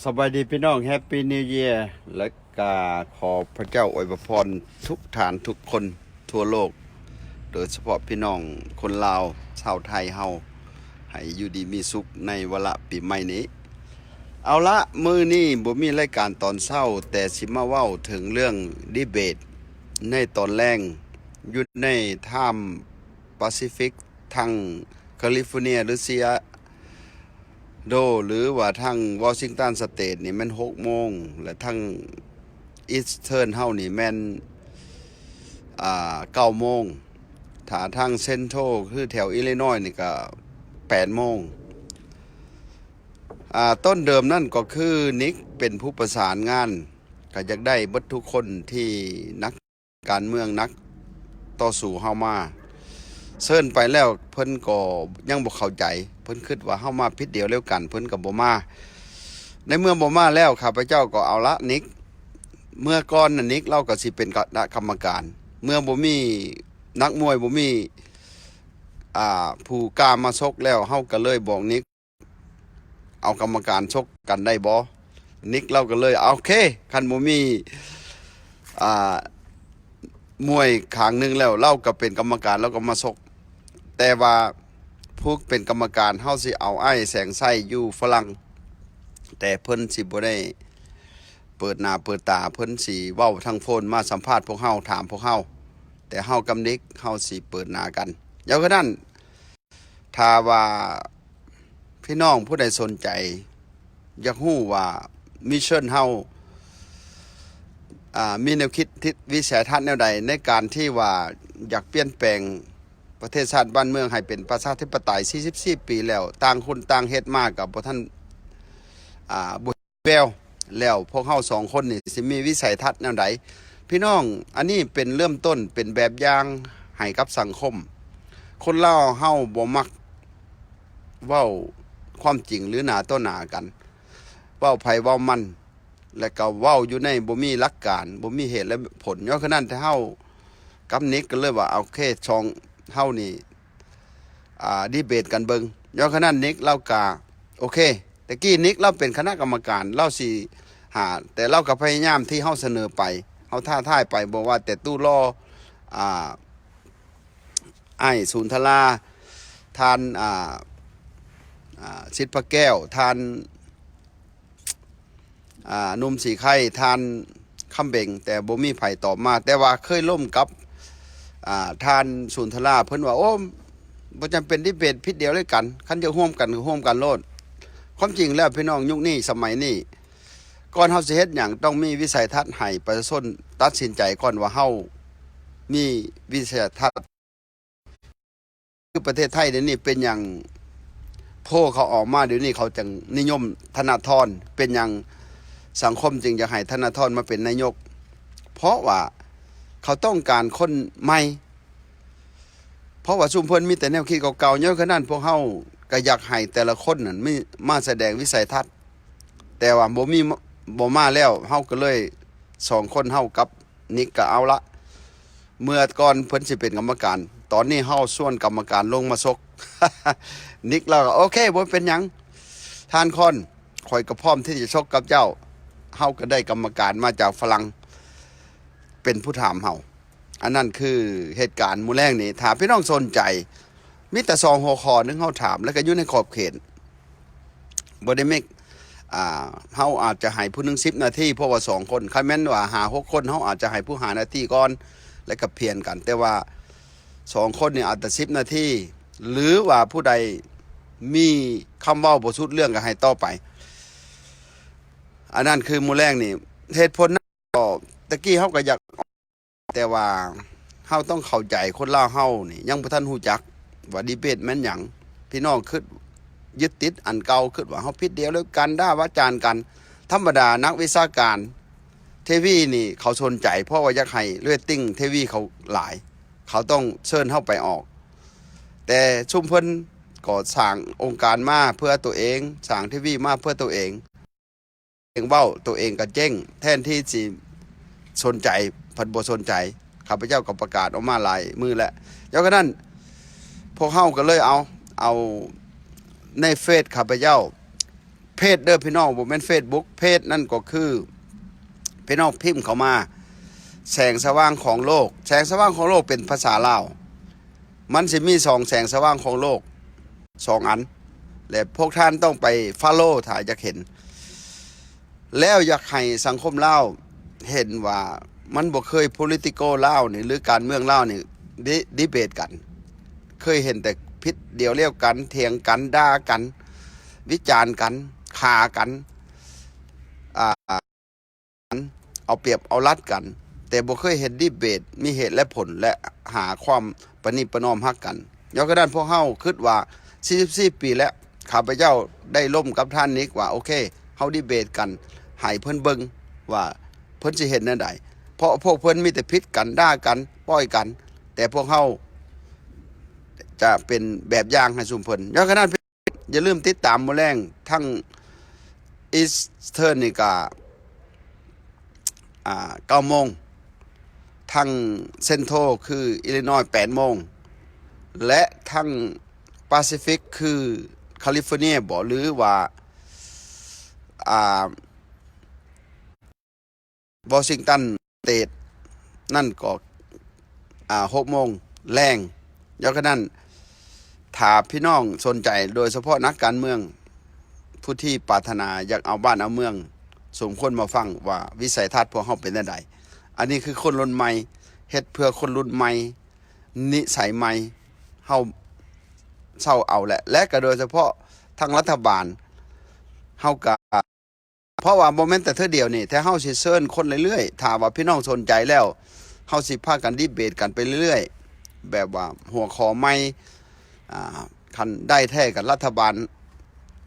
ສະບາຍດີພີ່ນ້ອງ Happy New Year ແລະກະຂໍພະເຈົ້າອວຍພະພອນທຸກທ່ານທຸກຄົນທົ່ວໂລກ, ໂດຍສະເພາະພີ່ນ້ອງຄົນລາວຊາວໄທເຮົາ ໃຫ້ຢູ່ດີມີສຸກໃນວາລະປີໃໝ່ນີ້. ເອົາລະ, ມື້ນີ້ບໍ່ມີລາຍການຕອນເຊົ້າ, ແຕ່ຊິມາເວົ້າເຖິງເລື່ອງດີເບດໃນຕອນແລງ ຢູ່ໃນ Time Pacific ທັງ California ຫຼື Seattle ໂດ ຫຼືວ່າທາງ Washington State ນີ້ແມ່ນຫົກໂມງ ແລະທາງ Eastern ເຮົານີ້ແມ່ນ ອ່າ ເກົ້າໂມງ, ຖ້າທາງ Central ຄືແຖວ Illinois ນີ້ກໍແປດໂມງ. ອ່າ ຕົ້ນເດີມນັ້ນກໍຄື Nick ເປັນຜູ້ປະສານງານ, ກໍຢາກໄດ້ເບິດທຸກຄົນທີ່ນັກ ການເມືອງນັກຕໍ່ສູ້ເຮົາມາ. ເຊີນໄປແລ້ວເພິ່ນກໍຍັງບໍ່ເຂົ້າໃຈ, ເພິ່ນຄິດວ່າເຮົາມາຜິດດຽວລຽວກັນ, ເພິ່ນກໍບໍ່ມາ. ໃນເມື່ອບໍ່ມາແລ້ວ ຂ້າພະເຈົ້າກໍເອົາລະ ນິກ, ເມື່ອກ່ອນນະ ນິກລາວກໍຊິເປັນຄະນະກຳມະການ, ເມື່ອບໍ່ມີນັກມວຍ ບໍ່ມີ ອ່າ ຜູ້ກ້າມາຊົກແລ້ວ ເຮົາກໍເລີຍບອກນິກ ເອົາກຳມະການຊົກກັນໄດ້ບໍ່? ນິກລາວກໍເລີຍ ໂອເຄ, ຄັນບໍ່ມີ ອ່າ ມວຍຂ້າງໜຶ່ງແລ້ວ ລາວກໍເປັນກຳມະການ ລາວກໍມາຊົກ. ແຕ່ວ່າຜູ້ເປັນກຳມະການ ເຮົາຊິເອົາອ້າຍແສງໄຊຢູ່ຝຣັ່ງ, ແຕ່ເພິ່ນຊິບໍ່ໄດ້ເປີດໜ້າເປີດຕາ, ເພິ່ນຊິເວົ້າທາງໂຟນມາສຳພາດພວກເຮົາ, ຖາມພວກເຮົາ, ແຕ່ເຮົາກັບນິກ ເຮົາຊິເປີດໜ້າກັນ. ຍ້ອນຄືນັ້ນ ຖ້າວ່າພີ່ນ້ອງຜູ້ໃດສົນໃຈ ຢາກຮູ້ວ່າມິດເຊິນເຮົາ ອ່າ ມີແນວຄິດທິດ ວິໄສທັດແນວໃດ ໃນການທີ່ວ່າຢາກປ່ຽນແປງປະເທດຊາດບ້ານເມືອງໃຫ້ເປັນປະຊາທິປະໄຕ ສີ່ສິບສີ່ປີແລ້ວ, ຕ່າງຄົນຕ່າງເຮັດມາກໍບໍ່ທັນ ອ່າ ບໍ່ ແວວ ແລ້ວພວກເຮົາສອງຄົນນີ້ຊິມີວິໄສທັດແນວໃດ? ພີ່ນ້ອງ, ອັນນີ້ເປັນເລີ່ມຕົ້ນ ເປັນແບບຢ່າງໃຫ້ກັບສັງຄົມ. ຄົນລາວເຮົາບໍ່ມັກເວົ້າຄວາມຈິງ ຫຼື ໜ້າຕໍ່ໜ້າກັນ, ເວົ້າໃຜເວົ້າມັນ, ແລະກໍເວົ້າຢູ່ໃນບໍ່ມີຫຼັກການ, ບໍ່ມີເຫດ ແລະ ຜົນ. ຍ້ອນຄືນັ້ນ ແຕ່ເຮົາກັບນິກກໍເລີຍວ່າ ໂອເຄ, ຊ່ອງເຮົານີ້ ອ່າ ດີເບດກັນເບິ່ງ. ຍ້ອນຄືນັ້ນ ນິກລາວກະ ໂອເຄ, ແຕ່ກີ້ນິກລາວເປັນຄະນະກຳມະການ, ລາວຊິຫາ, ແຕ່ລາວກໍພະຍາຍາມທີ່ເຮົາສະເໜີໄປ, ເຮົາທ້າທາຍໄປ, ບໍ່ວ່າແຕ່ຕູ້ຫຼໍ່, ອ່າ ອ້າຍສູນທະລາ, ທ່ານ ອ່າ ອ່າ ສິດພະແກ້ວ, ທ່ານ ອ່າ ໜຸ່ມສີໄຄ, ທ່ານຄຳເບັງ, ແຕ່ບໍ່ມີໃຜຕອບມາ. ແຕ່ວ່າເຄີຍລົມກັບ ອ່າ ທ່ານສູນທະລາ, ເພິ່ນວ່າ ໂອ້ ບໍ່ຈຳເປັນດີເບດ, ພິດດຽວລຽວກັນ, ຄັນຈະຮ່ວມກັນກໍຮ່ວມກັນໂລດ. ຄວາມຈິງແລ້ວ ພີ່ນ້ອງ, ຍຸກນີ້ ສະໄໝນີ້ ກ່ອນເຮົາຊິເຮັດຫຍັງ ຕ້ອງມີວິໄສທັດໃຫ້ປະຊາຊົນຕັດສິນໃຈກ່ອນວ່າເຮົາມີວິໄສທັດ. ຄືປະເທດໄທດຽວນີ້ເປັນຫຍັງໂພເຂົາອອກມາດຽວນີ້ ເຂົາຈຶ່ງນິຍົມທະນາທອນ? ເປັນຫຍັງສັງຄົມຈຶ່ງຢາກໃຫ້ທະນາທອນມາເປັນນາຍົກ? ເພາະວ່າເຂົາຕ້ອງການຄົນໃໝ່, ເພາະວ່າຊຸມເພິ່ນມີແຕ່ແນວຄິດເກົ່າໆ. ຍ້ອນຄືນັ້ນ ພວກເຮົາກໍຢາກໃຫ້ແຕ່ລະຄົນນັ້ນມີ ມາສະແດງວິໄສທັດ, ແຕ່ວ່າບໍ່ມີ ບໍ່ມາແລ້ວ, ເຮົາກໍເລີຍ ສອງຄົນເຮົາກັບ ນິກກໍເອົາລະ, ເມື່ອກ່ອນເພິ່ນຊິເປັນກຳມະການ, ຕອນນີ້ເຮົາຊວນກຳມະການລົງມາຊົກ. ນິກລາວກໍ ໂອເຄ, ບໍ່ເປັນຫຍັງ ທ່ານຄອນ, ຂ້ອຍກໍພ້ອມທີ່ຈະຊົກກັບເຈົ້າ. ເຮົາກໍໄດ້ກຳມະການມາຈາກຝຣັ່ງເປັນຜູ້ຖາມເຮົາ. ອັນນັ້ນຄືເຫດການມື້ແລງນີ້. ຖ້າພີ່ນ້ອງສົນໃຈ, ມີແຕ່ສອງຫົວຂໍ້ໜຶ່ງເຮົາຖາມ, ແລ້ວກໍຢູ່ໃນຂອບເຂດ ບໍ່ໄດ້ເມັກ ອ່າ ເຮົາອາດຈະໃຫ້ຜູ້ໜຶ່ງສິບນາທີ, ເພາະວ່າສອງຄົນ, ຄັນແມ່ນວ່າຫ້າຫົກຄົນ ເຮົາອາດຈະໃຫ້ຜູ້ຫ້ານາທີກ່ອນ ແລ້ວກໍປ່ຽນກັນ. ແຕ່ວ່າສອງຄົນນີ້ອາດຈະສິບນາທີ, ຫຼືວ່າຜູ້ໃດມີຄຳເວົ້າບໍ່ສຸດເລື່ອງກໍໃຫ້ຕໍ່ໄປ. ອັນນັ້ນຄືມື້ແລງນີ້ ເຫດຜົນນັ້ນກໍ ແຕ່ກີ້ເຮົາກໍຢາກ ແຕ່ວ່າເຮົາຕ້ອງເຂົ້າໃຈ ຄົນລາວເຮົານີ້ຍັງບໍ່ທັນຮູ້ຈັກວ່າດີເບດແມ່ນຫຍັງ. ພີ່ນ້ອງຄິດຍຶດຕິດອັນເກົ່າ, ຄິດວ່າເຮົາຜິດດຽວແລ້ວກັນ, ດ່າວາຈານກັນ. ທຳມະດານັກວິຊາການເທວີນີ້ເຂົາສົນໃຈ ເພາະວ່າຢາກໃຫ້ເຣດຕິງເທວີເຂົາຫຼາຍ, ເຂົາຕ້ອງເຊີນເຮົາໄປອອກ. ແຕ່ຊຸມເພິ່ນກໍສ້າງອົງການມາເພື່ອຕົວເອງ, ສ້າງເທວີມາເພື່ອຕົວເອງ. ເອງເວົ້າ ຕົວເອງກໍເຈັງ, ແທນທີ່ຊິສົນໃຈ ພັດບໍ່ສົນໃຈ. ຂ້າພະເຈົ້າກໍປະກາດອອກມາຫຼາຍມື້ແລ້ວ. ຍ້ອນກະນັ້ນ ພວກເຮົາກໍເລີຍເອົາ ເອົາໃນເຟສຂ້າພະເຈົ້າ ເພຈເດີພີ່ນ້ອງ ບໍ່ແມ່ນເຟສບຸກ ເພຈນັ້ນກໍຄື ພີ່ນ້ອງພິມເຂົ້າມາ ແສງສະຫວ່າງຂອງໂລກ ແສງສະຫວ່າງຂອງໂລກເປັນພາສາລາວ ມັນຊິມີສອງແສງສະຫວ່າງຂອງໂລກສອງອັນ ແລະ ພວກທ່ານຕ້ອງໄປຟາໂລຖ້າຢາກເຫັນ ແລ້ວຢາກໃຫ້ສັງຄົມລາວເຫັນວ່າມັນບໍ່ເຄີຍ political ລາວນີ້ ຫຼື ການເມືອງລາວນີ້ ດີ debate ກັນ ເຄີຍເຫັນແຕ່ຜິດດຽວລ້ຽວກັນ ຖຽງກັນ ດ່າກັນ ວິຈານກັນ ຂ້າກັນ ອ່າ ເອົາປຽບເອົາລັດກັນ ແຕ່ບໍ່ເຄີຍເຫັນ debate ມີເຫດແລະຜົນ ແລະ ຫາຄວາມປະນີປະນອມຮັກກັນ. ຍ້ອນກະນັ້ນ ພວກເຮົາຄິດວ່າ ສີ່ສິບສີ່ປີແລ້ວ ຂ້າພະເຈົ້າໄດ້ລົມກັບທ່ານນິກວ່າ ໂອເຄ ເຮົາ debate ກັນ ໃຫ້ເພິ່ນເບິ່ງວ່າເພິ່ນຊິເຮັດແນວໃດ ເພາະພວກເພິ່ນມີແຕ່ຜິດກັນ ດ່າກັນ ປ້ອຍກັນ ແຕ່ພວກເຮົາຈະເປັນແບບຢ່າງໃຫ້ຊຸມເພິ່ນ. ຍ້ອນກະນັ້ນ ຢ່າລືມຕິດຕາມມື້ແລງ ທັງ Eastern ນີ້ກະ ອ່າ ເກົ້າໂມງ ທັງ Central ຄື Illinois ແປດໂມງ ແລະ ທັງ Pacific ຄື California ບໍ ຫຼືວ່າ ອ່າ Washington State ນັ້ນກໍ ອ່າ ຫົກໂມງແລງ. ຍ້ອນກະນັ້ນ ຖ້າພີ່ນ້ອງສົນໃຈ ໂດຍສະເພາະນັກການເມືອງ ຜູ້ທີ່ປາດຖະໜາຢາກເອົາບ້ານເອົາເມືອງ ສົມຄວນມາຟັງວ່າວິໄສທັດພວກເຮົາເປັນແນວໃດ. ອັນນີ້ຄືຄົນລຸ້ນໃໝ່ ເຮັດເພື່ອຄົນລຸ້ນໃໝ່ ນິໄສໃໝ່ ເຮົາເຊົາເອົາແຫຼະ ແລະ ກໍໂດຍສະເພາະທາງລັດຖະບານ ເຮົາກະ ເພາະວ່າບໍ່ແມ່ນແຕ່ເທື່ອດຽວນີ້ ແຕ່ເຮົາຊິເຊີນຄົນເລື້ອຍໆ ຖ້າວ່າພີ່ນ້ອງສົນໃຈແລ້ວ ເຮົາຊິພາກັນ debate ກັນໄປເລື້ອຍໆ ແບບວ່າຫົວຂໍ້ໃໝ່ ອ່າ ຄັນໄດ້ແທ້ກັບລັດຖະບານ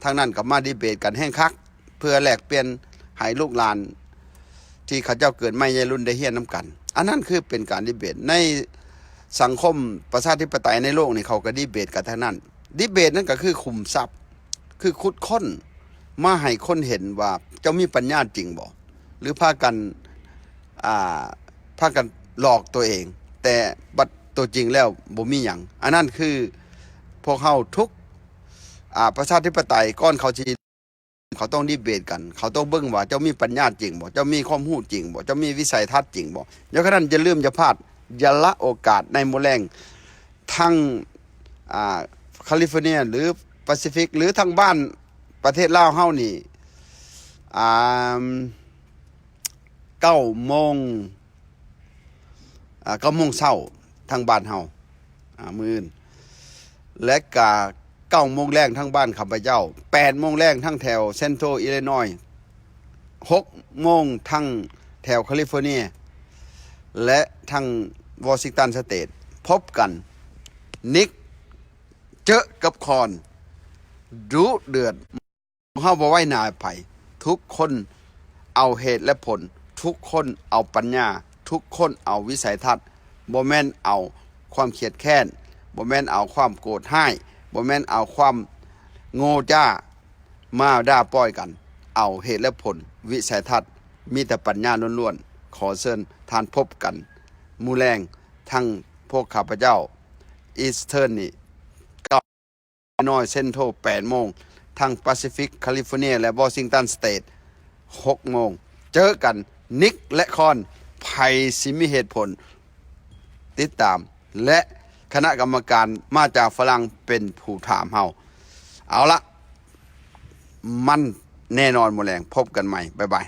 ທາງນັ້ນກໍມາ debate ກັນແຮ່ງຄັກ ເພື່ອແລກປ່ຽນໃຫ້ລູກຫຼານທີ່ເຂົາເຈົ້າເກີດໃໝ່ໃຫຍ່ລຸ້ນໄດ້ຮຽນນຳກັນ. ອັນນັ້ນຄືເປັນການ debate ໃນສັງຄົມປະຊາທິປະໄຕໃນໂລກນີ້ ເຂົາກໍ debate ກັນທັງນັ້ນ. debate ນັ້ນກໍຄືຂຸມຊັບ ຄືຂຸດຄົ້ນມາໃຫ້ຄົນເຫັນວ່າເຈົ້າມີປັນຍາຈິງບໍ່ ຫຼືພາກັນ ອ່າ ພາກັນຫຼອກຕົວເອງ ແຕ່ບັດຕົວຈິງແລ້ວບໍ່ມີຫຍັງ. ອັນນັ້ນຄືພວກເຮົາທຸກ ອ່າ ປະຊາທິປະໄຕ ກ່ອນເຂົາຊິ ເຂົາຕ້ອງ debate ກັນ ເຂົາຕ້ອງເບິ່ງວ່າເຈົ້າມີປັນຍາຈິງບໍ່ ເຈົ້າມີຄວາມຮູ້ຈິງບໍ່ ເຈົ້າມີວິໄສທັດຈິງບໍ່. ຍ້ອນກະນັ້ນ ຢ່າລືມ ຢ່າພາດ ຢ່າລະໂອກາດໃນມື້ແລງ ທັງ ອ່າ California ຫຼື Pacific ຫຼືທາງບ້ານປະເທດລາວເຮົານີ້ ອ່າ ເກົ້າໂມງ ອ່າ ເກົ້າໂມງເຊົ້າທາງບ້ານເຮົາ ອ່າ ມື້ອື່ນ ແລະກະເກົ້າໂມງແລງທາງບ້ານຂ້າພະເຈົ້າ ແປດໂມງແລງທາງແຖວ Central Illinois ຫົກໂມງທາງແຖວ California ແລະ ທາງ Washington State ພົບກັນ ນິກເຈີກັບຄອນ ດຸເດືອດ. ເຮົາບໍ່ໄວ້ໜ້າໃຜ ທຸກຄົນເອົາເຫດແລະຜົນ ທຸກຄົນເອົາປັນຍາ ທຸກຄົນເອົາວິໄສທັດ ບໍ່ແມ່ນເອົາຄວາມຄຽດແຄ້ນ ບໍ່ແມ່ນເອົາຄວາມໂກດຮ້າຍ ບໍ່ແມ່ນເອົາຄວາມໂງ່ຈ້າມາດ່າປ້ອຍກັນ ເອົາເຫດແລະຜົນ ວິໄສທັດ ມີແຕ່ປັນຍາລ້ວນໆ. ຂໍເຊີນທ່ານພົບກັນມື້ແລງ ທັງພວກຂ້າພະເຈົ້າ Eastern ນີ້ Illinois Central ແປດໂມງ ທັງ Pacific California ແລະ Washington State ຫົກໂມງ ເຈີກັນ ນິກ ແລະ ຄອນ ໃຜຊິມີເຫດຜົນ ຕິດຕາມ ແລະ ຄະນະກຳມະການມາຈາກຝຣັ່ງເປັນຜູ້ຖາມເຮົາ. ເອົາລະ ມັນແນ່ນອນ ມື້ແລງພົບກັນໃໝ່ ບາຍບາຍ.